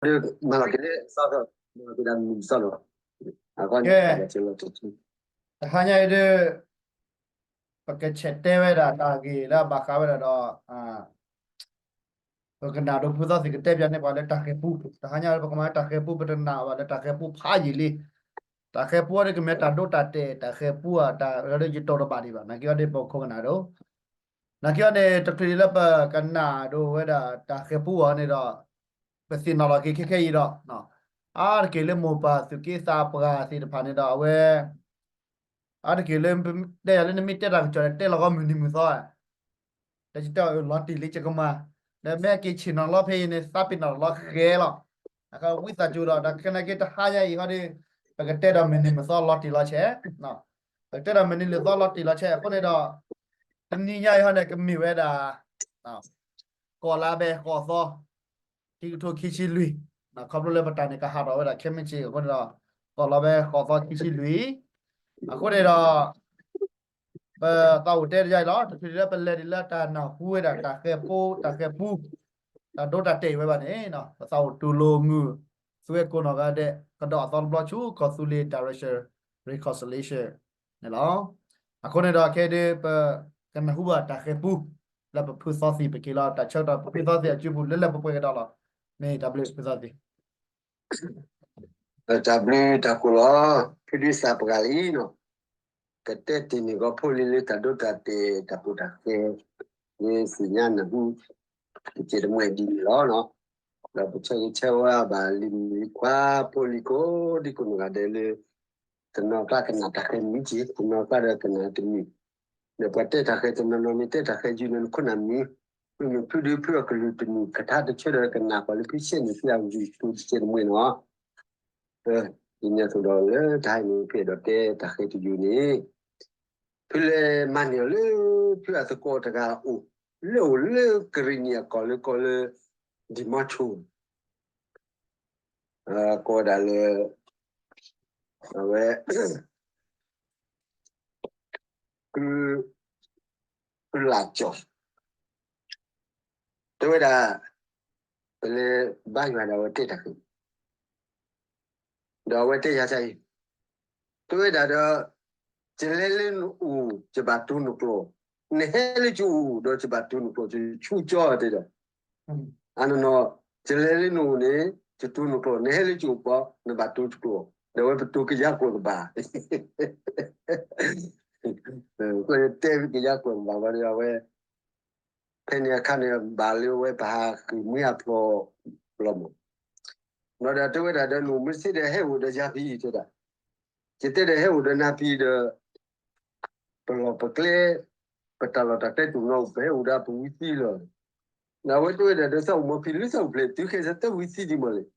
မၤလီၤက့ၤလၢစီၣ်, မၤလီၤက့ၤဒၣ်မုၢ်စီၣ်လီၤ. ကဲ, တဟါညါအံၤဒ် ပကဆဲးတဲဝဲဒၣ်တၢ်ဂ့ၢ်လၢအဘၣ်ဃးဝဲဒၣ်ဒီး ပကနၣ်ဒိဖုသီသံၣ်ကတဲပၠးန့ၢ်ပှၤလၢတၢ်ဃဲၤပူ, တဟါညါပကမၤတၢ်ဃဲၤပူ ပတနာ်ဘၣ်လၢတၢ်ဃဲၤပူဖးယံာ်လံ. တၢ်ဃဲၤပူအံၤန့ၣ်ကမ့ၢ်တၢ်ဒိတၢ်တဲာ်, တၢ်ဃဲၤပူအတၢ်လၢယတီၤတဘၣ်ဒံးဘၣ်. နာ်က့အီၤဒ်ပခိၣ်ကနၣ်ဒိ, နာ်က့အီၤန့ၣ် တချုးလၢပကနၣ်ဒိဝဲဒၣ်တၢ်ဃဲၤပူအီၤန့ၣ်ဒီး ပသ့ၣ်နီၣ်လီၤက့ၤခဲခဲအံၤဒီး အါတက့ၢ်လၢမိၢ်ပၢ်သူၣ်က့သးပှၢ်သ့ၣ်တဖၣ်န့ၣ်ဒီး အဝဲ အါတက့ၢ်လၢ တဲယၤလၢနမ့ၢ်တဲတၢ်ကစီၣ်ဒီး တဲလီၤဂီၢ်မုၢ်နံၤမုၢ်သီ, ဒီးယတဲအီၤလီၤတံၢ်လံယကမၤ, ဒီးမ့ၢ်ဟဲက့ၤဆ့ၣ်နီၤလီၤဖဲအံၤန့ၣ် သးပ့ၤနီၣ်လီၤဃဲလီၤ. အဝံသးစူၤဒီး ဒီးခဲနာ်က့တဟါညါအံၤဟီဒီး ပကတဲဒီးမုၢ်နံၤမုၢ်သီလီၤတံၢ်လီၤဆဲး, ပကတဲဒီးမုၢ်နံၤမုၢ်သီလီၤတံၢ်လီၤဆဲးအဃိန့ၣ်ဒီး တနံၤညါအံၤဟီန့ၣ် ကမ့ၢ်ဝဲဒၣ် ကီၢ်လါဘဲဃိးသီ ခံကထိခံဆံလွံၢ်, ခီဖျိလၢပတၢ်န့ၣ်ကဟးထီၣ်ဝဲဒၣ်ခဲမုၢ်ဆ့ၣ်အဃိန့ၣ်ဒီး ကီၢ်လါဘဲဃိးသီခံဆံလွံၢ်, အဃိန့ၣ်ဒီး ပသးအိၣ်တဲတယါအံၤလီၤ. တချုးလၢပလဲၤဒ်လၢတၢ်နၢ်ဟူဝဲဒၣ်တၢ်ဃဲၤပူ တၢ်ဃဲၤပူ တၢ်ဒိတၢ်တဲာ်အံၤဝဲဘၣ်န့ၣ် ပသးအိၣ်တူၢ်လိာ်မုာ် သုဝဲကိးနီၢ်ဂၤဒဲး ကဒီးအသီတဘျီဆူ ကီၢ်သူလ့ၤ direction reconciliation န့ၣ်လီၤ. အဃိန့ၣ်ဒီးခဲအံၤဒ် ပကနၢ်ဟူဘၣ်တၢ်ဃဲၤပူ လၢပဖုသီသံၣ် ပက့ၤလီၤတၢ်ဆၢကတီၢ် ပဖုသီသံၣ်အစုပူၤလၢလၢပှဲၤပှဲၤကဒီးလီၤ. မ့ၢ်တၢ်ဘျုးဖုသီသံၣ် တၢ်ဘျုးတၢ်ကိးလီၤ. ဖုဒုးသးပှၢ်လံနီၤ, ကတဲတ့ၢ်န့ၢ်ဂီၤဖိလံလၢတၢ်ဒိတၢ်တဲာ်တၢ်ပူၤတၢ်ဃဲၤ လၢသ့ၣ်ညါနၢ်ဟူ တစဲးတမှဲာ်ဒ်န့ၣ်လီၤ. ဒီးပဆၢဂ့ၤဆၢဝါဘၣ်လံၤမုၣ်လံၤခွါဖိလံၤကိးဒံကိးနီၢ်ဂၤဒဲးလၢ တနီၤကျါကနၣ်တၢ်ဃဲၤမုာ်က့ၤ တနီၤကျါဒီးကနၣ်တမုာ်, ဒီးပှၤတဲတၢ်ဃဲၤတနီၤနီၤန့ၣ် တဲတၢ်ဃဲၤယုာ်န့ၣ် နခိၣ်နၢ်မုာ်, မ့မ့ၢ်ဖုဒုးဖုအကလုၢ်တမုာ် ကထါတဆၢဒီးကနၣ်ပှၤလၢဖုဆဲန့ၣ် ဖုအဝံၤကိးတစဲးတမှဲာ်နီၤ. ဒ်န့ၣ်အသိးဒီးလၢတဟါအံၤန့ၣ် ဖုအဲၣ်ဒိးတဲတၢ်ဃဲၤတယုာ်န့ၣ် ဖုလဲၤမၤန့ၢ်အီၤလၢ ဖုအသကိးတဂၤအအိၣ် လၢအိၣ်လၢကရံၣ်နံၣ်အကီၢ်လၢကီၢ်လၢ ဒံၣ်မီဆိ ကိးဝဲဒၣ်လၢ အဝဲ ကုလၢ်ကၠီၣ် တဲဝဲဒၣ် ပလဲၤဘါယွၤဒၣ်ဝဲတဲတၢ်ဃဲၤ ဒီးအဝဲတဲယၤအံၤ, တဲဝဲဒၣ်ဒီး ယလဲၤလၢနအိၣ် ယဘၣ်တိၢ်နကျိာ်, နဟဲလၢယအိၣ်ဒီးယဘၣ်တိၢ်နကျိာ် ယဆူကၠီတဲဒီး, အနီၢ်နီၢ် ယလဲၤလၢနအိၣ်န့ၣ် ယတိၢ်နကျိာ်, နဟဲလၢယအိၣ်ပှၤ နဘၣ်တိၢ်ယကျိာ်, ဒီးဝဲပတိၢ်ကယၤကျိာ်ကဘၣ် တဲကယၤကျိာ်ကဘၣ်ဘၣ်ဒီးအဝဲ ဖဲန့ၣ်အခါန့ၣ် ဘၣ်လၢအဝဲပဟးဃ့ၢ်မှံဟးဖျိးလီၤမး, ဒီးတဲဝဲဒၣ်ဒီး နအိၣ်မ့ၢ်သ့ဒီးဟဲအိၣ်ဒီးယၤဖဲအံၤတဲဒၣ်, ယတဲဒီးဟဲအိၣ်ဒီးနၤဖဲအံၤဒီး ပလီၢ်ပကျဲ ပတၢ်လီၢ်တၢ်ကျဲတူၢ်နီၣ် ပဟဲအိၣ်ဒီးပဝံသံလီၤ. ဒီးအဝဲတဲဝဲဒၣ်ဒီး သးအိၣ်မီၤဖံးလၢသးအိၣ်ဖျဲၣ်တုၤခဲစၢ်တဝံသံဒံးမးလဲၣ်,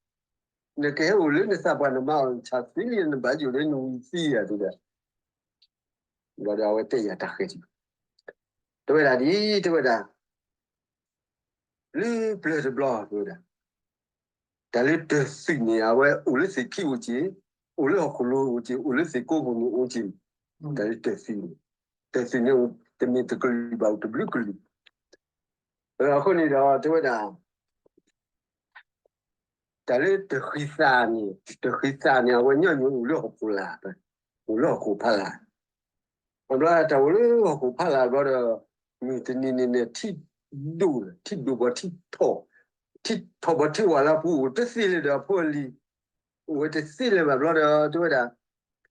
နကဟဲအိၣ်လၢနသးပှၢ်နမါအီၤဆးသံလံ နဘၣ်ယိၣ်လၢနဝံသံယၤတဲဒၣ် ဘၣ်ဒီးအဝဲတဲယၤတၢ်ဃဲၤ တဲဝဲဒၣ်ဒ် တဲဝဲဒၣ် လၢပျၢၤတဘျီတဲဝဲဒၣ် တၢ်လၢတၢၢ်သွံၣ်န့ၣ် အဝဲအိၣ်လၢသ့ၣ်ခံအိၣ်က့ၤ, အိၣ်လၢဟီၣ်ခိၣ်လိၤအိၣ်က့ၤ, အိၣ်လၢသ့ၣ်ကိးပူၤန့ၣ်အိၣ်က့ၤ, တၢ်လၢတၢၢ်သွံၣ်န့ၣ်, တၢၢ်သွံၣ်န့ၣ်အိၣ်တမ့ၢ်တကလုာ်ဘၣ် အိၣ်တဘျုးကလုာ်, အဃိန့ၣ်ဒီးတဲဝဲဒၣ် တၢ်လၢတၢၢ်ဃံသးန့ၣ်, တၢၢ်ဃံသးန့ၣ် အဝဲညီနုၢ်အိၣ်လၢဟီၣ်ခိၣ်လာ်, အိၣ်လၢဟီၣ်ခိၣ်ဖီလာ်, အဘျီတၢ်အိၣ်လၢဟီၣ်ခိၣ်ဖီလာ်ဘျီဒီး မုၢ်တနံၤန့ၣ်န့ၣ် ထံဒိၣ်, ထံဒိၣ်ဘၣ်ထံထီၣ်, ထံထီၣ်ဘၣ်ထံဝးလၢပူၤအိၣ်တသ့လၢၤဒီးအဖိအလံၤ, အိၣ်ဝဲတသ့လၢၤဘၣ်ဘျီဒီး တဲဝဲဒၣ်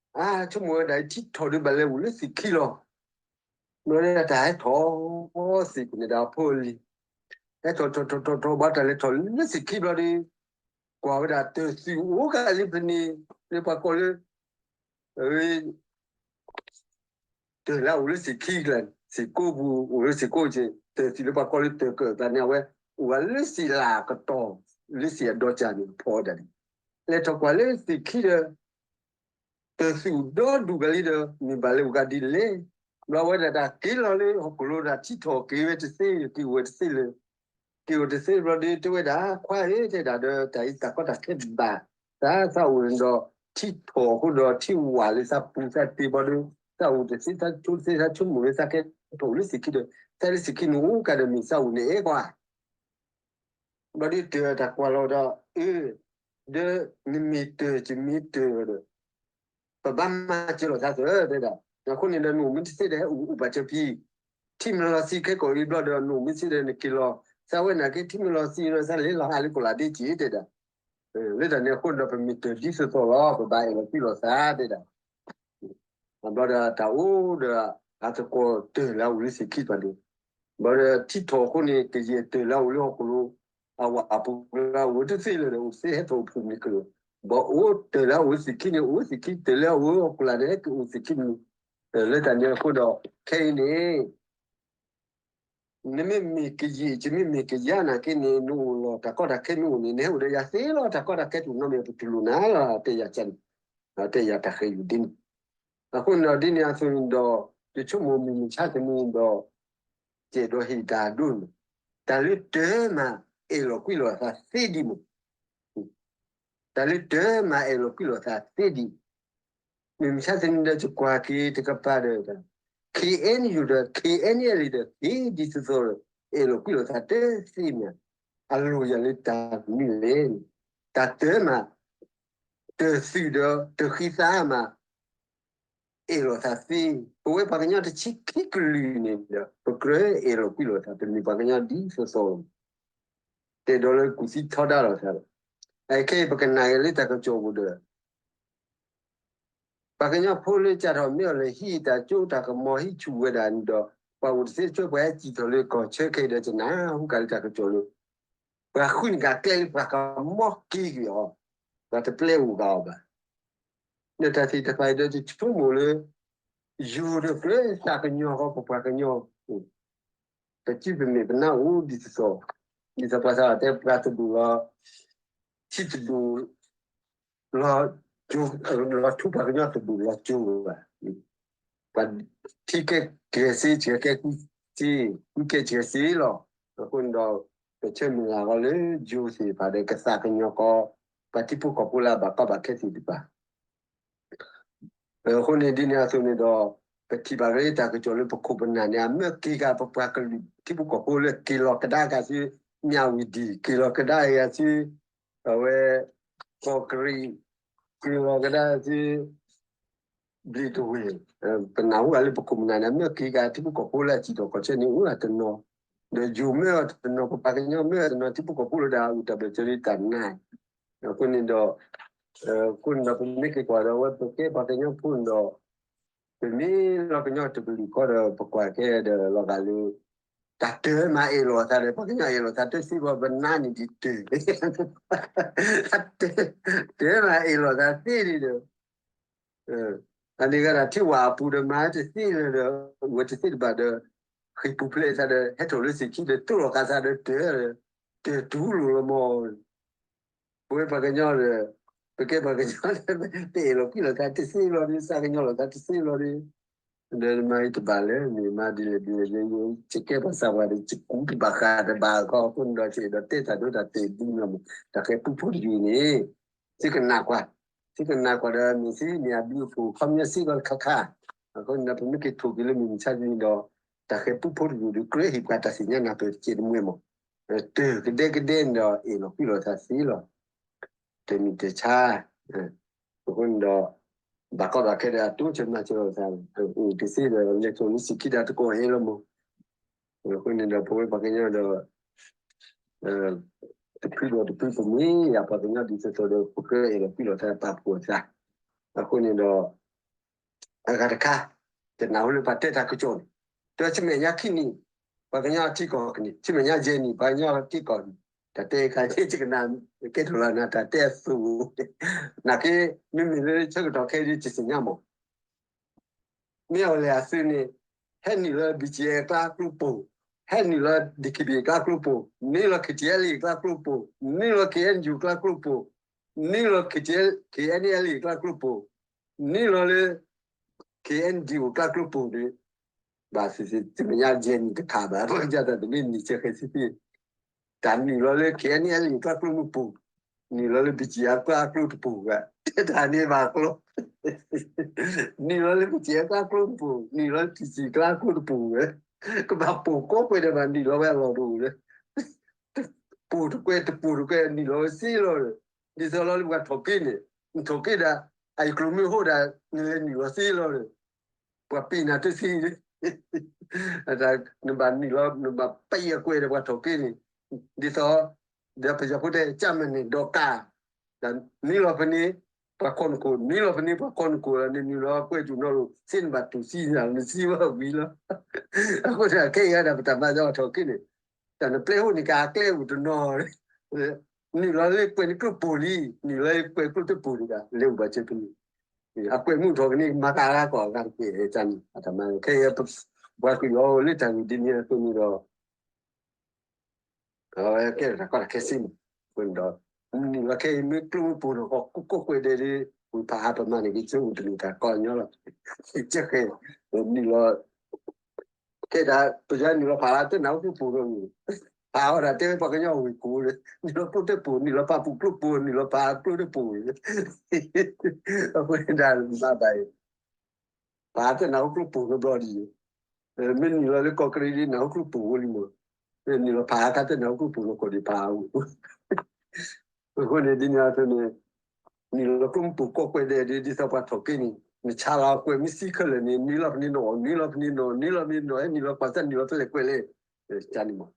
အါ ဆိကမိၣ်ဝဲဒၣ် ထံထီၣ်ဒုးဘၣ်လဲၤအိၣ်လၢသ့ၣ်ခံလီၤ. ဘျီဒီးတၢ်ဟဲထီၣ်သ့ၣ်ခိၣ်န့ၣ်ဒီးအဖိအလံၤ, ဟဲထီၣ်ထီၣ်ထီၣ်ထီၣ်ထီၣ်ဘၣ်တၢ်လဲၤထီၣ်လၢသ့ၣ်ခံဘျီဒီး ကွၢ်ဝဲဒၣ်တၢၢ်သွံၣ်အိၣ်ကးလံဖဲန့ၣ်, လၢပှၤကိးလၢ တၢၢ်လၢအအိၣ်လၢသ့ၣ်ခံကျါ, သ့ၣ်ကိးပူၤအိၣ်လၢသ့ၣ်ကိးက့ၤ, တၢၢ်သွံၣ်လၢပှၤကိးလၢတၢၢ်ကၢၢ်ကျါန့ၣ် အဝဲအိၣ်ဝဲလၢသ့ၣ်လၢ်ကတီၢ်, လၢသ့ၣ်အဒီကၢ်န့ၣ်ဖီဒၣ်န့ၣ်, လဲၤထီၣ်ကွၢ်လၢသ့ၣ်ခံဒီး တၢၢ်သွံၣ်အိၣ်ဒီဒူၣ်ကလံဒီး မ့ၢ်ဘၣ်လဲၤအိၣ်ကးဒ်လဲၣ်. ဘျီဝဲဒၣ်တၢ်က့ၤလီၤလၢဟီၣ်ခိၣ်လိၤဒၣ် ထံထီၣ်က့ၤဝဲတသ့, က့ၤအိၣ်ဝဲတသ့လၢၤ, က့ၤအိၣ်တသ့ဘျီဒီး တဲဝဲဒၣ် ခွါဧၢ တဲဒၣ်ဒီး တၢ်အံၤတၢ်ကီတၢ်ခဲဘၣ်, တၢ်သးအိၣ်န့ၣ်ဒီး ထံထီၣ်အဃိဒီး ထံဝးလၢသးပူၤသးတ့ဘျီဒီး သးအိၣ်တသ့ သးဆိတသ့ သးဆိကမိၣ်လၢသးကဲထီၣ်အိၣ်လၢသ့ၣ်ခံဒီး သးလၢသ့ၣ်ခံန့ၣ်အိၣ်ကးဒီးမ့ၢ်သးအိၣ်န့ၣ်အဲၣ်ကွၢ် ဘျီဒီးတၢ်တၢ်ကွၢ်လီၤဒီး အၢ ဒီးနမ့ၢ်တၢၢ် ယမ့ၢ်တၢၢ်ဒီး ပဘၣ်မၤစၢၤလိာ်သးသၢတဲဒၣ်. အဃိန့ၣ်ဒီး နအိၣ်မူတသ့ဒီး ဟဲအိၣ်အိၣ်ပာ်စၢၤဖံ ထံၣ်မ့ၢ်လီၤဆံခဲကိာ်အံၤဘျီဒီး နအိၣ်မူတသ့ဒီး နက့ၤလီၤ သးဝဲနာ်က့ ထံၣ်မ့ၢ်လီၤဆံဒီး သးလဲၤလီၤဟးလၢကီၢ်လၤဒ့က့ၤတဲဒၣ်. လၢတၢ်န့ၣ်အဃိဒီး ပမ့ၢ်တၢၢ်ဒ်သိးသိးလီၤ ပဘၣ်အဲၣ်လီၤကွံလိာ်သးတဲဒၣ်. ဘျီဒီးတၢ်အိၣ်ဒီး အသကိးတၢၢ်လၢအအိၣ်လၢသ့ၣ်ခံပၤန့ၣ်, ဘျီဒီးထံထီၣ်အဃိန့ၣ် ကယဲၢ်တၢၢ်လၢအအိၣ်လၢဟီၣ်ခိၣ်လိၤ အဝဲအပူၤလၢအအိၣ်တသ့လၢၤဒီး အိၣ်သ့ဟဲထီၣ်အိၣ်ဖှိၣ်မံၤကလိၤ, ဘၣ်အိၣ်တၢၢ်လၢအအိၣ်လၢသ့ၣ်ခံန့ၣ် အိၣ်သ့ၣ်ခံ, တၢၢ်လၢအအိၣ်ဟီၣ်ခိၣ်လာ်န့ၣ် ဟဲက့ၤအိၣ်သ့ၣ်ခံမံၤ, လၢတၢ်န့ၣ်အဃိဒီး ခဲအံၤန့ၣ် နမ့မ့ၢ်ကယံာ် ယမ့မ့ၢ်ကယၤနာ်က့န့ၣ် နအိၣ်လီၤတၢ်ကီတၢ်ခဲမ့ၢ်အိၣ်န့ၣ် နဟဲအိၣ်ဒီးယၤသ့လီၤ တၢ်ကီတၢ်ခဲတအိၣ်နီတမံၤ ပတူၢ်လိာ်နၤလီၤ တဲယၤန့ၣ်, တဲယၤတၢ်ဃဲၤယုၢ်ဒ်န့ၣ်. အဃိန့ၣ်ဒီးဒ်န့ၣ်အသိးန့ၣ်ဒီး ယဆိကမိၣ်မုၢ်မဆါတနံၤဒီး ယအဲၣ်ဒိးဟ့ၣ်တၢ်ဒိန့ၣ်, တၢ်လၢတၢၢ်မးအဲၣ်လီၤကွံလိာ်သးသ့ဒံးမး တၢ်လၢတၢၢ်မးအဲၣ်လီၤကွံလိာ်သးသ့ဒံး, မုၢ်မဆါတနံၤဒီးယကွၢ်က့ၤတကပၤဒီး ခ့ၣ်အဲၣ်ယူၣ်ဒီး ခ့ၣ်အဲၣ်အဲလ်အံၤဒီး သ့ဒ်သိးသိးဒီး အဲၣ်လီၤကွံလိာ်သးတသ့မး, အလိၣ်ယၤလၢတၢ်မနုၤလဲၣ်န့ၣ်, တၢ်တၢၢ်မး တၢၢ်သုးဒီးတၢၢ်ဃံသးမး အဲၣ်လိာ်သးသ့, ပဝဲပှၤကညီတဆံခံကလုာ်န့ၣ်ဒီး ပကြၢးအဲၣ်လီၤကွံလိာ်သး ပမ့ၢ်ပှၤကညီဒ်သိးသိးလီၤ. တဲဒီးလၢကူၣ်သံထီဒါလိာ်သးဒီး အခဲအံၤပကနၣ်က့ၤလၢတၢ်ကစီၣ်ပူၤဒီး ပှၤကညီဖိလၢကၢ်ထီၣ်မ့ၢ်အီၤလၢဟံၣ်တၢ်ကၠိတၢ်ကမီၤဟံၣ်ဆူၣ်ဝဲဒၣ်န့ၣ်ဒီး ပှၤအိၣ်တသ့တဆၢပှၤဟဲစံၣ်ထီၣ်လၢကီၢ်ဆၢခဲအံၤဒီး ယနၢ်ဟူက့ၤလၢတၢ်ကစီၣ်လၢ ပှၤဃုန့ၢ်က့ၤကျဲလၢပှၤကမီၤက့ၤကွံာ်အီၤ, ပှၤတပျဲအိၣ်ဘၣ်အီၤဘၣ်. ဒီးတၢ်သ့ၣ်တဖၣ်အံၤဒီးယဆိကမိၣ်လၢ ယိၤဒီးကြၢးသးကညီၤဃီ ပပှၤကညီ ပစုပမ့ၢ်ပနၢ်အိၣ်ဒ်သိးသိး, ဒ်သိးပှၤသးအီၤတဲ ပှၤတဒူၣ်လီၤ ထံတဒူၣ် လီၤကၠိ, လီၤထူပှၤကညီတဒူၣ်လီၤကၠိဘၣ်. ပှၤထံကဲကဲၤစ့ ဆှၢကဲကွံစ့, ကွံကဲဆှၢစ့လီၤ. အဃိန့ၣ်ဒီး ပဆၢမုၢ်လၢ်ဃီလၢယိၤသ့ၣ်တဖၣ်ဒီး ကသးကညီၤဃီ ပှၤထံဖိကီၢ်ဖိလၢအဘၣ်ကီဘၣ်ခဲသ့ၣ်တဖၣ် အဃိန့ၣ်ဒ်န့ၣ်အသိးန့ၣ်ဒီး ပထံၣ်ဘၣ်က့ၤတၢ်ကစီၣ်လၢပခိၣ်ပနၢ်န့ၣ် အမၢက့ၤက့ၤပပှၤကလုာ်ထံဖိကီၢ်ဖိလၢက့ၤလီၤကဒါက့ၤဆူ မၠၣ်ဝံၤဒံၣ် က့ၤလီၤကဒါက့ၤဆူ အဝဲ ကီၢ်ကရံၣ် က့ၤလီၤကဒါဆူ ဘျံးတဝ့ၢ်, ပနၢ်ဟူဘၣ်လၢပခိၣ်ပနၢ်န့ၣ် အမၢက့ၤက့ၤထံဖိကီၢ်ဖိလၢအစံၣ်ထီၣ်ကီၢ်ဆၢန့ၣ် အိၣ်ဒၣ်တနီၤ, ဒီးယိၤမၢအီၤတနီၤ ပပှၤကညီမၢအီၤတနီၤ ထံဖိကီၢ်ဖိလၢဒၣ်အုၣ်တၢ်ဘၢၣ်စၢၤလၢတၢ်နါ, အဃိန့ၣ်ဒီး အဃိန့ၣ်ဒီးပမ့ၢ်က့ၤကွၢ်ဒီး အဝဲပကဲပှၤကညီဖိန့ၣ်ဒီး ပမ့ၢ်လီၤကညီတကလုာ်ဃီဒီး ပကွၢ်ခဲဒီးလီၤဂာ်လၢ တၢ်တၢၢ်မးအဲၣ်လိာ်သးဒီး ပှၤကညီအဲၣ်လိာ်သးတသ့ဘၣ် ပနါန့ၣ်ဒ်တၢၢ် တၢၢ်မးအဲၣ်လိာ်သးသ့ဒံးဒီး အန့ၣ်ဂၤဒၣ်ထံဝၣ်အပူၤဒီးမၤတသ့လၢၤဒီး ဝဲတသ့တဘၣ်ဒီး ဃ့ၢ်ပူၤဖျဲးသးဒီး ဟဲထီၣ်လၢသ့ၣ်ခံဒီး တိၢ်လီၤဃာ်သးဒီးတၢၢ် တၢၢ်တူၢ်လိာ်လီၤမး ပဝဲပှၤကညီဒီး ပကဲပှၤကညီဒီး ပအဲၣ်လီၤကွံလိာ်သးတသ့ဘၣ်ဒီး သးကညီၤလိာ်သးတသ့ဘၣ်ဒီး ဒီးမၤအံၤတဘၣ်လၢ မ့ၢ်မၤဒ်လဲၣ်ဒ်လဲၣ်ဒီး ယကဲပှၤသးပှၢ်ဒီး ယကူတဘၣ်ဃးတဘၣ်အခီ အဃိန့ၣ်ဒီး ယအဲၣ်ဒိးတဲတၢ်ဒိတၢ်တဲာ်ဒ်န့ၣ်မး တၢ်ဃဲၤပူဖိတယုၢ်န့ၣ် သုကနၣ်ကွၢ်, သုကနၣ်ကွၢ်ဒီး မ့ၢ်သုမ့ၢ်အဘျုးအဖှိၣ်ခီပညီစ့ၢ်ကီးတခါခါ, အဃိန့ၣ်ဒီး ပမ့ၢ်က့ၤထိၣ်က့ၤလၢမုၢ်မဆါတနံၤဒီး တၢ်ဃဲၤပူဖိတယုၢ်ဒီးကြၢးဟ့ၣ်ပှၤတၢ်သ့ၣ်ညါနၢ်ပၢၢ်တကဲးတမှဲၤမး, တၢၢ်ကဒဲကဒဲန့ၣ်ဒီး အဲၣ်လီၤကွံလိာ်သးသ့လီၤ. တမ့ၢ်တၢ်ဆါ အဃိန့ၣ်ဒီး ဘၣ်ကီဘၣ်ခဲဒီး အတိအစၢၤမၤစၢၤလိာ်သး အိၣ်တသ့ဒီး လဲၤထီၣ်လၢသ့ၣ်ခံဒီးတကိးဟဲလီၤမး, အဃိန့ၣ်ဒီး ပဝဲပှၤကညီဒီး တဖုဒီးတဖု ပမ့ၢ်ယၤပှၤကညီဒ်သိးသိးဒီး ပကြၢးအဲၣ်လီၤကွံလိာ်သး ပာ်ဖှိၣ်အသး, အဃိန့ၣ်ဒီး အဂၤတခါ တနၢ်ဟူလၢပှၤတဲတၢ်ကစီၣ်န့ၣ် တဆံမဲာ်ညါခံနံၣ် ပှၤကညီထံကီၢ်ကနံၣ် ဆံမဲာ်ညါယဲၢ်နံၣ် ပှၤကညီထံကီၢ်ကနံၣ် တၢ်တဲခါ ယကနၣ်ကဲထီၣ်လၢနၤတၢ်တဲအသိး နာ်က့ မ့မ့ၢ်လၢဆၢကတီၢ်ခဲအံၤ ယသ့ၣ်ညါမး မ့ၢ်အီၤလဲၣ်အသုးန့ၣ် ဟဲနုာ်လၢ ဘံၣ်ကၠံၣ်အဲၣ် ကျါကျိပိၢ်, ဟဲနုာ်လၢ ဒံၣ်ခံဘံၣ် ကျါကျိပိၢ်, နုာ်လီၤ ခ့ၣ်ထံၣ်အဲလ်အံၣ် ကျါကျိပိၢ်, နုာ်လီၤ ခ့ၣ်အဲၣ်ယူၣ် ကျါကျိပိၢ်, နုာ်လီၤ ခ့ၣ်ထံၣ်အဲလ်အံၣ် ကျါကျိပိၢ်, နုာ်လီၤလၢ ခ့ၣ်အဲၣ်ယူၣ် ကျါကျိပိၢ်ဒီး ဘၣ်သ့ၣ်သ့ၣ် တမ့ၢ်ညါယဲၢ်နံၣ်တခါဘၣ် ဘၣ်ဆၣ်တၢ်တမ့ၢ်နံၣ်ဆၢဃဲၤဆံသ့ တၢ်နုာ်လီၤလၢ ခ့ၣ်အဲၣ်ယူၣ် ကျါကျိမုၢ်ပိၢ်, နုာ်လီၤလၢ ဘံၣ်ကၠံၣ်အဲၣ် ကျါကျိတပိၢ်ဝဲ တၢ်န့ၣ်ဘၣ်ကျိ နုာ်လီၤလၢ ဘံၣ်ကၠံၣ်အဲၣ် ကျါကျိတပိၢ်, နုာ်လီၤလၢ ထံၣ်ဆံၣ် ကျါကျိတပိၢ်ဝဲ, ကဘၣ်ပိၢ်ကိးကွဲးဒီးဘၣ်နုာ်လီၤဝဲအလီၢ်တအိၣ်လၢ ပိၢ်တကွဲးတပိၢ်တကွဲး နုာ်လီၤဝဲသ့လီၤဒီး ဒ်သိးလီၤလၢပှၤထိၣ်က့န့ၣ်, နထိၣ်က့ဒၣ်, အအံၤကျိၤမ့ၢ်ဟိဒၣ်, နလဲၤနုာ်လီၤသ့လီၤ, ပှၤပ့ၤနၤတသ့, နဘၣ်နုာ်လီၤ, နဘၣ်ပ့ၤအကွဲးဒီးပှၤထိၣ်က့န့ၣ်, ဒ်သိး, ဒီးပယီၤဖိတဲ ကၢ်မန့ၢ်ဒီးကၢ်, နုာ်လီၤဖဲန့ၣ်, ပှၤကိးနကိး, နုာ်လီၤဖဲန့ၣ် ပှၤကိးနကိးလီၤ, နနုာ်လီၤကွဲးတူၢ်နီၣ်လိာ် သ့နဘၣ်တူၢ်သံနၤ နသံဝဲဝံၤလီၤ. အဃိန့ၣ် ခဲအံၤဒၣ်ပတၢ်မၤသီထိၣ်က့န့ၣ်, တၢ်နပျဲဟိန့ၣ် ကကျဲအိၣ်တနီၤ, နုာ်လီၤလၢကွဲးန့ၣ်ကျိပိၢ်လံ, နုာ်လီၤလၢကွဲးကျိတပိၢ်န့ၣ်ဒၣ် လဲၤအိၣ်ဘၣ်စၢၤဖဲန့ၣ်, အကွဲးမုၢ်ထီၣ်ကန့ၣ် မၤကၤလၢကီၢ်အဂၤတက့ၢ်န့ၣ်, အတၢ်မၤခဲအံၤ, ပှၤကလုာ်အီၤလၢတၢ်ဂ့ၢ်ဒ်န့ၣ်အသိးန့ၣ်ဒီး အဝဲကဲထီၣ်တၢ်ကီတၢ်ခဲစ့မး, အဃိန့ၣ်ဒီး, နုာ်လီၤခဲအံၤမ့ၢ်ကျိမ့ၢ်ပိၢ်နီၢ်ကီၢ် ကိးကွဲးဒဲးဒီး, ဝံၤဖးအါပမၤန့ၣ်က့ၤ ကၠိအိၣ်တန့ၢ်တၢ်ကီညီလီၤ, ကဲဃဲ, နုာ်လီၤ, ကဲဒၣ် ပယီၤနုာ်လီၤဖးလၢတၢ်နၢ်ဟူကျိပိၢ်နီၢ်မ့ၢ်, ဖးအီၤဒၣ်တဲဝဲပှၤကညီဝ့ၢ်ကိးဒီး နုာ်လီၤကျိတပိၢ်, နုာ်လီၤဖးပူၤကျိပိၢ်, နုာ်လီၤဖးကျိတပိၢ်, အဃိန့ၣ်ဒၣ်မၤဘၣ်အံၤ ဖးတၢ်နၢ်ဟူကျိပိၢ်နီတဘျီဒ်အံၤ, မ့ၢ်နုာ်လီၤလၢကီၢ်ကရံဒ် နၢ်ဟူကျိပိၢ်ဝဲလံမး, နုာ်လီၤဖးအါခါတၢ်နၢ်ဟူကျိပိၢ်နီၢ်ကီၢ်ဒ်ဖးအါဝဲ, အဃိန့ၣ်ဒ်န့ၣ်အသိးန့ၣ်, နုာ်လီၤကျိမုၢ်ပိၢ်ကိးကွဲးဒဲးဒ် ဒ်သိးပှၤထိၣ်က့န့ၣ်, နဆါလီၤကွဲးမ့ၢ်စံခဲလၢာ်န့ၣ် နုာ်လီၤဖဲန့ၣ်နီၣ်, နုာ်လီၤဖဲန့ၣ်နီၣ်, နုာ်လီၤဖဲန့ၣ်နီၣ်, ဟဲနုာ်လီၤကွၢ်စၢ် နုာ်လီၤဖဲလဲၣ်ကွဲးလဲၣ်, ကန့ၣ်မး,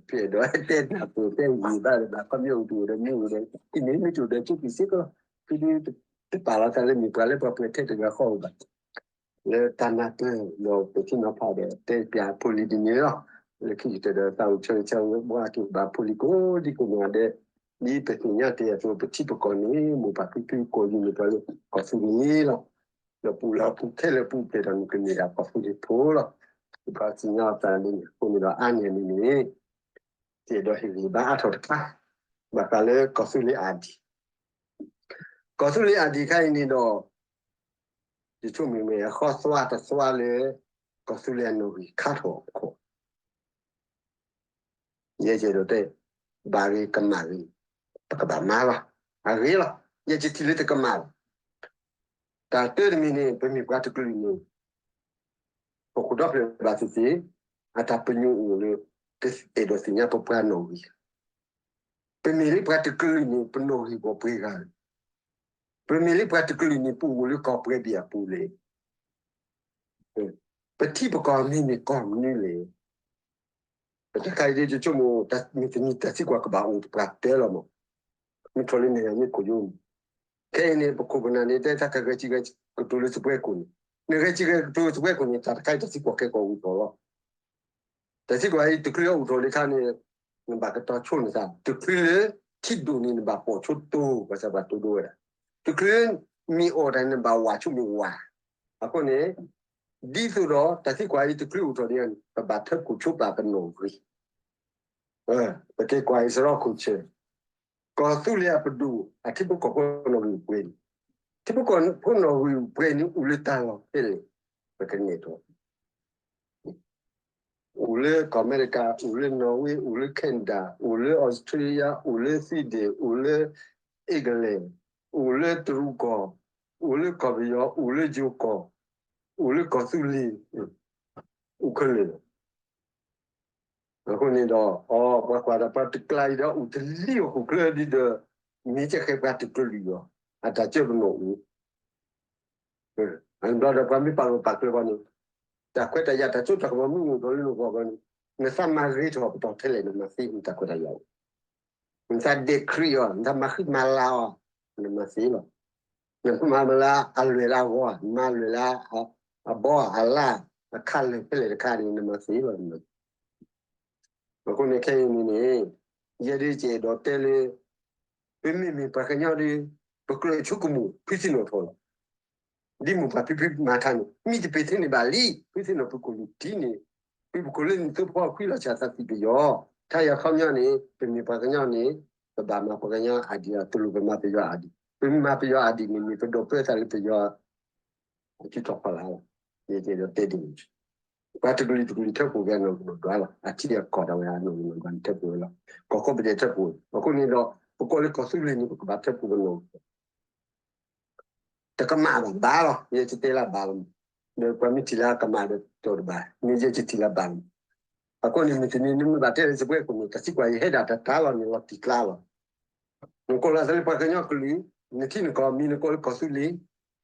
ဖဲဒီးတဲနၢ်ပၢၢ်တဲဂ့ၤဘၣ်ဒီး ဘၣ်ခီမ့ၢ်အိၣ်တအိၣ်ဒီးမ့ၢ်အိၣ်ဒီး, အံၤန့ၣ်မ့ၢ်တအိၣ်ဒီးကၠိက့ၤစ့ၢ်ကီး, ဖဲဒ်တပာ်လီၤသးလၢမ့ၢ်ပှၤလၢပှၤပှဲၤထဲတဂၤဃီဘၣ် လၢတၢ်နၢ်ပၢၢ်ဒီးပထံနီၤဖးဒီး တဲပၠးဖိလံၤဒ်န့ၣ်လီၤ. လၢခံကတၢၢ်ဒီးသးအိၣ်ဆၢဂ့ၤဆၢဝါဘၣ်က့ၤဘၣ်ဖိလံၤကိးဒံကိးနီၢ်ဒဲး, ဒ်ပသ့ၣ်ညါတ့ၢ်အသိး ပထံပကီၢ်န့ၣ် မိၢ်ပၢ်ဖံဖုကိးဒံးန့ၣ် ပှၤလၢကီၢ်သူလ့ၤလီၤ. ဒီးပအိၣ်လၢအပူၤခဲလၢာ်ပူၤဖျဲးဒီး နကန့ၢ်ဒၣ်ကီၢ်သူလ့ၤဖိလီၤ. ပှၤသ့ၣ်ညါအသးန့ၣ် အဃိန့ၣ်ဒီးအါန့ၢ်န့ၣ်န့ၣ် တအဲၣ်ဒိးဟ့ၣ်ဂံၢ်ဘါအါထီၣ်တခါ, ဘၣ်ဃးလၢကီၢ်သူလ့ၤအါဒံး ကီၢ်သူလ့ၤအါဒံးခါအံၤန့ၣ်ဒီး, ယဆိကမိၣ်မ့ၢ်အဃီသွါတသွါလၢ ကီၢ်သူလ့ၤအနီၣ်ဂံၢ်ခါထီၣ်အခိၣ်, ယဲယအဲၣ်ဒိးတဲ, ဘၣ်ဂ့ၤကမၣ်ဂ့ၤ, ပကဘၣ်မၤလီၤ. အဂ့ၤလီၤ. ယဲယထံၣ်လၢတကမၣ်ဘၣ်. တၢ်တၢတမံၤန့ၣ် ပမ့ၢ်ပှၤတကလုာ်န့ၣ် ပခိၣ်ဒီဖျၢၣ်ဘၣ်သ့ၣ်သ့ၣ်, အတၢ်ပညိၣ်အိၣ်လၢ တအဲၣ်ဒိးသ့ၣ်ညါပပှၤနီၣ်ဂံၢ်, ပမ့ၢ်လၢပှၤတကလုာ်န့ၣ် ပနီၣ်ဂံၢ်ဂီၢ်ပှဲၤဂၤလဲၣ်, ပမ့ၢ်လၢပှၤတကလုာ်န့ၣ် ပအိၣ်လၢကီၢ်ပှဲၤဘ့ၣ်အပူၤလဲၣ်, ပထံပကီၢ်မ့ၢ်မ့ၢ်ကီၢ်မနုၤလဲၣ်, တၢ်တခါအံၤဒ်ယဆိကမိၣ် မုၢ်တနံၤတၢ်သံကွၢ်ကဘၣ်အိၣ်ပှၤတဲလီၤမး, မ့ၢ်ထီၣ်လၢနံၣ်ဂၤမ့ၢ်ခိၣ်ယိန့ၣ်, ခဲအံၤန့ၣ် ပခိၣ်ပနၢ်န့ၣ် တဲတၢ်ကဂဲၤဆံဂဲၤကတိၤလၢသပှၢ်ခိၣ်န့ၣ်, နဂဲၤဆံဂဲၤကတိၤလၢသပှၢ်ခိၣ်န့ၣ် တၢ်တခါအံၤတၢ်သံကွၢ်ကဲကီၢ်အိၣ်ထီၣ်လီၤ. တၢ်သံကွၢ်အံၤ တချုးအအိၣ်ထီၣ်လံခါန့ၣ်, နဘၣ်ကတီၤဆိနသး, တချုးလၢထံဒိၣ်န့ၣ် နဘၣ်ပိာ်ဆိတိၤ ဘၣ်ဆၣ်ပှၤတိၤဒိဝဲဒၣ်, တချုးမ့ၢ်အီၣ်တၢ်န့ၣ် နဘၣ်ဝးဆိမ့ၢ်ဝး, အဃိန့ၣ် ဒ်သိးဒီးတၢ်သံကွၢ်အံၤတချုးအိၣ်ထီၣ်ဒံးန့ၣ် ပဘၣ်ထၢဖှိၣ်ဆိပာ်ပနီၣ်ဂံၢ်, ပက့ၤကွၢ်အံၣ်စရီခိၣ်ဆၢၣ်, ကီၢ်သူလ့ၤအပဒိၣ် အထံဖိကီၢ်ဖိနီၣ်ဂံၢ်ပှဲၤန့ၣ်, ထံဖိကီၢ်ဖိနီၣ်ဂံၢ်ပှဲၤန့ၣ် အိၣ်လၢတၢ်လီၢ်ဖဲလဲၣ်, ပကနဲၣ်ထီၣ် အိၣ်လၢကီၢ်အမဲရကၤ, အိၣ်လၢနီၣ်ဝ့, အိၣ်လၢ Canada, အိၣ်လၢ Australia, အိၣ်လၢ Sweden, အိၣ်လၢ England, အိၣ်လၢတရူးကီၢ်, အိၣ်လၢကီၢ်ပယီၤ, အိၣ်လၢယိၤကီၢ်, အိၣ်လၢကီၢ်သူလ့ၤ, အိၣ်ခဲလၢာ်လီၤ. အဃိန့ၣ်ဒီး အပှၤကွၢ်ဒီးပှၤတကျါအံၤဒီး အိၣ်တလံၣ်အခိၣ်ချၢဒ်ဒီး မ့ၢ်ကဲဃဲပှၤတကလုာ်လီၤ. အတၢ်ကၢပနီၣ်အိၣ် အဘျီဒီးပှၤမ့ၢ်ပာ်လီၤပာ်ကျဲဘၣ်န့ၣ်, တၢ်ခွဲးတၢ်ယာ်တၢ်စိတၢ်ကမီၤမ့ၢ်အိၣ်ထီၣ်လၢနဂီၢ်ဘၣ်န့ၣ်, နသးမၤဂ့ၤထီၣ်ပတီၢ်ထဲလဲၣ် နမၤသ့နတၢ်ခွဲးတၢ်ယာ်အိၣ်, နသးဒဲးခရံာ်အီၤ, နသးမၤဃံမၤလၤအီၤ, နမၤသ့လီၤ. နမၤမၤလၤအလွဲၢ်လၢအဂီၢ်, နမၤလွဲၢ်လၢအဘီအလၢ်, အခါလၢာ်ဖဲလဲၣ်တခါန့ၣ် နမၤသ့လီၤ. အဃိန့ၣ်ခဲအံၤန့ၣ်န့ၣ်, ယဲဒၣ်ယအဲၣ်ဒိးတဲလၢ ပမ့မ့ၢ်ပှၤကညီဒီး ပကြၢးဆိကမိၣ်ဖုသ့ၣ်နီၣ်ထီၣ်လီၤ. ဒ်မိၢ်ပၢ်ဖံဖုမၤထါန့ၣ် မ့ၢ်တပ့ၤထဲန့ၣ်ဘၣ်လံ, ဖုသ့ၣ်နီၣ်ပကိၣ်လံတံၢ်န့ၣ်, ဖုပကိၣ်လၢနသိဖိခွံလီၤဆၣ်သးသံပယီၤ, ထါယၤခီပညီန့ၣ် ပမ့ၢ်ပှၤကညီန့ၣ် ပဘၣ်မၤပှၤကညီအဒံး တလိၣ်ပမၤပယီၤအဒံး, ပမ့ၢ်မၤပယီၤအဒံးန့ၣ် မ့ၢ်ပဒိးပၢသးလၢပယီၤ အစုထီၣ်ဖီလာ်လီၤ. ယအဲၣ်ဒိးတဲဒ်န့ၣ်, ပှၤတကလုာ်တကလုာ်ထၢဖှိၣ်က့ၤအနီၢ်ကနီၢ်ဒွးလီၤ, အထံအကီၢ်ဒၣ်ဝဲအနီၢ်ကနီၢ်ဒွးန့ၣ်ထၢဖှိၣ်ဝဲလီၤ. ကီၢ်ခိၣ်ပဒဲးထၢဖှိၣ်ဝဲ, အဃိန့ၣ်ဒီး ပကိးလၢကီၢ်သူလ့ၤန့ၣ် ပကဘၣ်ထၢဖှိၣ်ပနီၣ် တကမၣ်ဘၣ်ဘၣ်လီၤ, ယဲယတဲလၢဘၣ်လီၤ, ဒီးပှၤမ့ၢ်ထံၣ်လၢအကမၣ်ဒီးတီၢ်တဘၣ်, မ့ၢ်ယဲယထံၣ်လၢဘၣ်လီၤ. အဃိန့ၣ် မုၢ်တနံၤနမ့ၢ်ဘၣ်တဲလၢစပွဲခိၣ်န့ၣ် တၢ်သံကွၢ်ယဟဲဒၣ်တၢ်တၢ်လီၤန့ၣ်လီၤတံၢ်ကျါလီၤ. နကိးလၢအသးလၢပှၤကညီကလုာ်, နထံၣ်နကီၢ်မံၤ နကိးလၢကီၢ်သူလ့ၤ,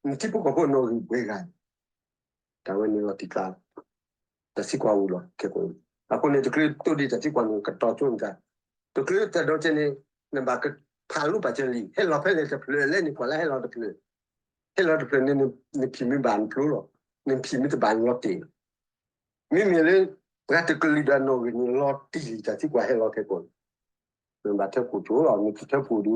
နထံၣ်ဖိကီၢ်ဖိနီၣ်ဂံၢ်ဘှဲဂၤ, တၢ်ဝဲန့ၣ်လီၤတံၢ်ကျါ, တၢ်သံကွၢ်အိၣ်လီၤခဲကိာ်. အဃိန့ၣ် တချုးတိၢ်ဒံးတၢ်သံကွၢ်န့ၣ် ကတီၤကၠိနသး, တချုးတၢ်ဒိးကဲန့ၣ် နဘၣ်ကဖးလိပာ်စၢၤလံာ်, ဟဲလီၤဖဲလဲၣ်တဖျၢၣ်လဲၣ်န့ၣ် ကွၢ်လၢဟဲလီၤတဖျၢၣ်, ဟဲလီၤတဖျၢၣ်န့ၣ် နဖံးမ့ၢ်ဘၣ်နဖျိလီၤ, နဖံးမ့ၢ်တဘၣ်နလီၤတံၢ်လီၤ. မ့မ့ၢ်လၢ ပှၤတကလုာ်ဒီးနီၣ်ဂံၢ်န့ၣ် လီၤတံၢ်လံာ်တၢ်သံကွၢ်ဟဲလီၤခဲကိာ်န့ၣ်, နဘၣ်ထၢဖှိၣ်ကၠိလီၤ, နတထၢဖှိၣ်ဒီး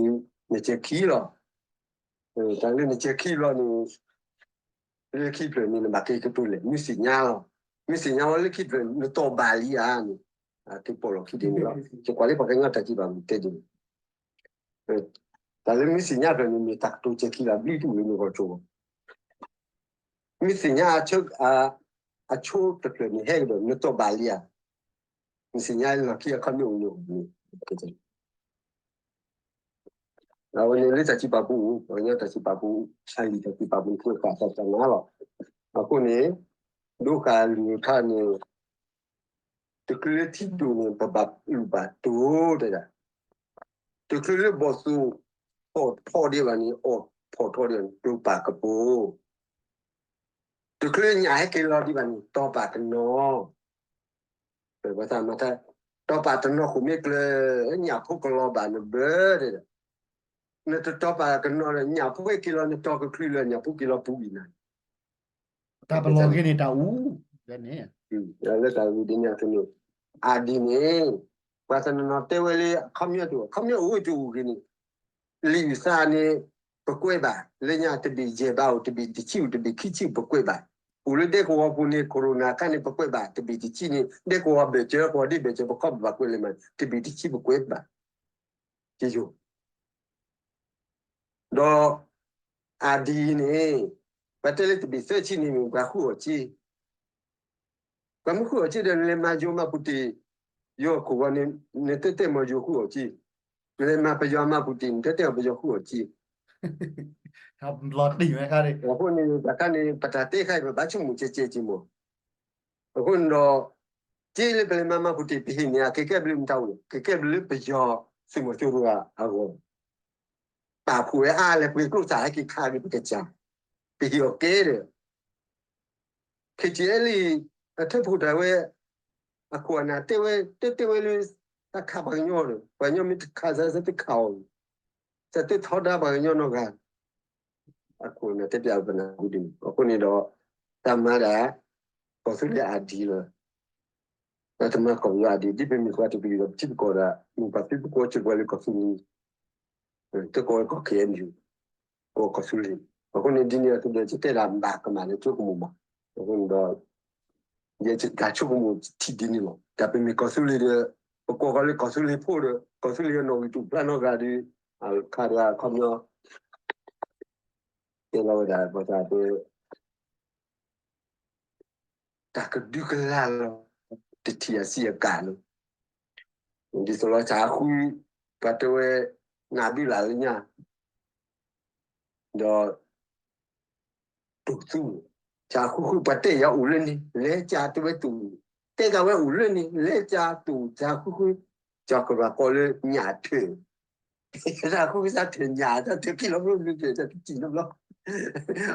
နစဲၤခံလီၤ. တၢ်လၢနစဲၤခံလီၤန့ၣ် လၢခံဖျၢၣ်န့ၣ် နဘၣ်က့ၤကတိၤလဲၣ်, မုၢ်သ့ၣ်ညါလီၤ. မုၢ်သ့ၣ်ညါဝဲလၢခံဖျၢၣ် နတီၢ်ဘၣ်လံဧါန့ၣ်, အက့ၤပိာ်လီၤခံဒ်န့ၣ်လီၤ. ယကွၢ်လၢပှၤကညီတၢ်စံးဘၣ်မုၢ်တဲဒ်န့ၣ်, တၢ်လၢမုၢ်သ့ၣ်ညါဖျၢၣ်န့ၣ် မ့ၢ်တၢ်ကတိၤစဲၤခံလီၤ ဘျုးတအိၣ်လၢနဂီၢ်ကၠိဘၣ်. မုၢ်သ့ၣ်ညါ အဆိတဖျၢၣ်န့ၣ် ဟဲကဒီး နတီၢ်ဘၣ်လံဧါ, မုၢ်သ့ၣ်ညါလီၢ်ခံအခီပညီအိၣ်န့ၣ်, အဝဲန့ၣ်လၢတၢ်စံးပာ်ပူၤ, ပှၤကညီတၢ်စံးပာ်ပူၤ, အလံာ်တၢ်စံးပာ်ပူၤ နကဃၣ်တၢ်စၢ်နၤလီၤ. အဃိန့ၣ် ဒိဃာ်လုၢ်ခါန့ၣ် တချုးလၢထံဒိၣ်န့ၣ် ပဘၣ်လူၢ်ဘၣ်တိၢ်တဲဒၣ်, တချုးလၢဘီၣ်သိၣ်ဖီၣ်ထီဒံးဘၣ်န့ၣ် အီၣ်ဖီၣ်ထီဒံးဘၣ်န့ၣ် ကျိၤပာ်ကပိၤ, တချုးညၣ်ဟဲက့ၤလီၤဒံးဘၣ်န့ၣ် တီၤပာ်တနီၤ, ပသးမၤတၢ်, တီၤပာ်တနီၤဃိာ်မ့ၢ်ကျၢၤ, ညၣ်ဖိကလီၤဘၣ်နဘၢတဲဒၣ်, နတတီၤပာ်ကနီၤဒီး ညၣ်ဖိဟဲက့ၤလီၤ နတီၤကချုးလၢညၣ်ဖိက့ၤလီၤပူၤအံၤနၤ တၢ်ပလီၢ်က့ၤန့ၣ်တၢ်အူ, လၢတၢ်ဝံၤဒ်န့ၣ်အသိးန့ၣ်, အဒ်န့ၣ်, ပှၤတနီၤနီၤတဲဝဲလၢ အခီပညီတအိၣ်, အခီပညီအိၣ်တအိၣ်ဂ့ၤန့ၣ်, လံာ်သးန့ၣ် ပကွဲးဘၣ်, လၢညါတဘ့ၣ်ယဲၢ်ဘးအိၣ်, တဘ့ၣ်တဆံအိၣ်, တဘ့ၣ်ခံဆံအိၣ် ပကွဲးဘၣ်. အိၣ်လၢဒဲကဝီၤပူၤန့ၣ် corona အခါန့ၣ် ပကွဲးဘၣ်, တဘ့ၣ်တဆံန့ၣ် ဒဲကဝီၤဘၢၣ်စၢၤ ကဝီၤဒ့ဘၢၣ်စၢၤ ပခီၣ်ဘၣ်ကွဲးလၢမး, တဘ့ၣ်တဆံပကွဲးဘၣ်. ယိၤ ဒီး အဒ်အံၤန့ၣ်, ပှၤတဲလၢတဘ့ၣ်သၢဆံန့ၣ် ပှၤဃုအီၣ်စ့, ပှၤမ့ၢ်ဃုအီၣ်စ့ဒီး နလဲၤမၤယိၤမၤပူၤတ့ၢ်, ယိၤခိၣ်ဂီၤန့ၣ် နတဲတဲမီၤယိၤဃုအီၣ်စ့, နလဲၤမၤပယီၤမၤပူၤတ့ၢ် နတဲတဲပယီၤဃုအီၣ်စ့, လီၤတံၢ်ဝဲခါန့ၣ်, အဃိန့ၣ် တၢ်ခါန့ၣ် ပတၢ်တဲခါအံၤ ပဘၣ်ဆိကမိၣ်ကဲကဲက့ၤမီၤ အဃိန့ၣ်ဒီး စ့လၢပလဲၤမၤမၤပူၤတ့ၢ် ပဟ့ၣ်န့ၢ်အက့ၤကဲဘျုးမတၤအိၣ်လဲၣ်, ကကဲဘျုးလၢပယီၤသုးမီၤစိရိၤအဂီၢ်, ပာ်ဖှိၣ်ဝဲအါလဲၣ် ပှ့ၤကျိသၣ်ဟဲက့ၤခးက့ၤပကစၢ်, ပဟ့ၣ်အီၤကဲဒီး ခ့ၣ်ကၠံၣ်အဲလံ အထၢဖှိၣ်တၢ်ဝဲ အခိၣ်အနၢ်တဲဝဲ တဲတဲဝဲလၢ တၢ်ခးပှၤကညီဒီး ပှၤကညီမ့ၢ်တခးစၢ် စၢ်တခးအီၤ, စၢ်တထီဒါပှၤကညီနီတဂၤ, အခိၣ်အနၢ်တဲပျးပနၢ်ဟူဒ်န့ၣ်, အဃိန့ၣ်ဒီး တၢ်မၤဒၣ် ကီၢ်သူလ့ၤအါဒံလီၤ, တၢ်တမၤကီၢ်ပယီၤအါဒံ ဒ်ပမ့ၢ်ပှၤတကလုာ်ဒီး ပထံပကီၢ်ဒီး မ့ၢ်ပှၤသုပကိးစၢၤပှၤလၢကီၢ်သူလ့ၤ တကိးဝဲကီၢ် ခ့ၣ်အဲၣ်ယူၣ်, ကီၢ်ကီၢ်သူလ့ၤ, အဃိန့ၣ်ဒ်န့ၣ်အသိးဒီး ယတဲဒၣ်ဘၣ်ကမၣ်လၢဆိကမိၣ်မး, အဃိန့ၣ်ဒီး ယတၢ်ဆိကမိၣ်ထံဒ်န့ၣ်လီၤ. တၢ်ပမ့ၢ်ကီၢ်သူလ့ၤဒီး ပကိးကီးလၢကီၢ်သူလ့ၤဖိဒီး ကီၢ်သူလ့ၤအနီၣ်ဂံၢ်တူာ်ဖျါနီတဂၤဒီး ခါဒီးအခီပညီ တဲလီၤဝဲဒၣ် ပှၤသးတဲ တၢ်ကဒုကလၢ်လီၤ တထံၣ်အစံးအကၤလီၤ. ဒ်သိးလီၤ တၢ်ဃု ပှၤတဲဝဲ နၢ်ဘုလၢ်လၢညါ ဒီး တူၢ်သူ တၢ်ဃုဃု ပှၤတဲယၤအိၣ်လၢန့ၣ် လဲၤကၢ်တဲဝဲတူၢ်, တဲကၢ်ဝဲအိၣ်လၢန့ၣ် လဲၤကၢ်တူၢ် တၢ်ဃုဃု, ကၢ်ကဘၣ်ကိးလၢညၣ်ထၢၣ် တၢ်ဃုဃု တၢ်ထၢၣ်ညၣ် တၢ်ထၢၣ်ခံလီၤ ဘျီဘျီ တၢ်တထံၣ်လီၤဘျီ, ကီၢ်သူလ့ၤ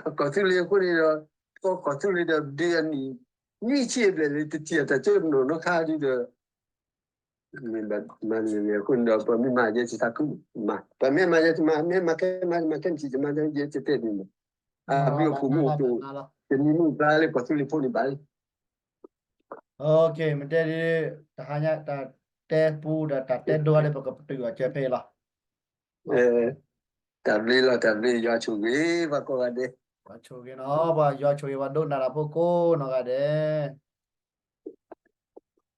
အဃိန့ၣ်ဒီး ကီၢ်သူလ့ၤဒီး ဒုးအနံၣ် နွံဆံဘျဲၣ်လၢ တထံၣ်အတၢ်ကၢနီၢ်နီၢ်ခါဒ်ဒီး မ့ၢ်ဘၣ်မၤန့ၣ်န့ၣ် အဃိန့ၣ်ဒီး ပှၤမ့ၢ်မၤယဲစံးတၢ်ခု မၤ, ပှၤမ့ၢ်မၤယဲတမၤ, မ့ၢ်မၤခဲမၤ မၤခဲမထံၣ်တမၤ ယဲတတဲဒ်န့ၣ်, အဘျုးအဖှိၣ်မ့ၢ်အိၣ် တနံၤမ့ၢ်ဘျါလၢကီၢ်သူလ့ၤဖိန့ၣ်ဘၣ်လံ. မ့ၢ်တဲဒ် တဟါညါ တၢ်တဲပူဒီးတၢ်တဲဒိဒီး ပကပတုာ်အီၤကၢဖဲအံၤလီၤ. တၢ်ဘျုးလီၤ တၢ်ဘျုး ယွၤဆိၣ်ဂ့ၤ ပှၤကိးဂၤဒဲး, ယွၤဆိၣ်ဂ့ၤနီၤ ပှၤယွၤဆိၣ်ဂ့ၤ ပှၤဒိကနၣ်တၢ်ဖိကိးနီၢ်ဂၤဒဲး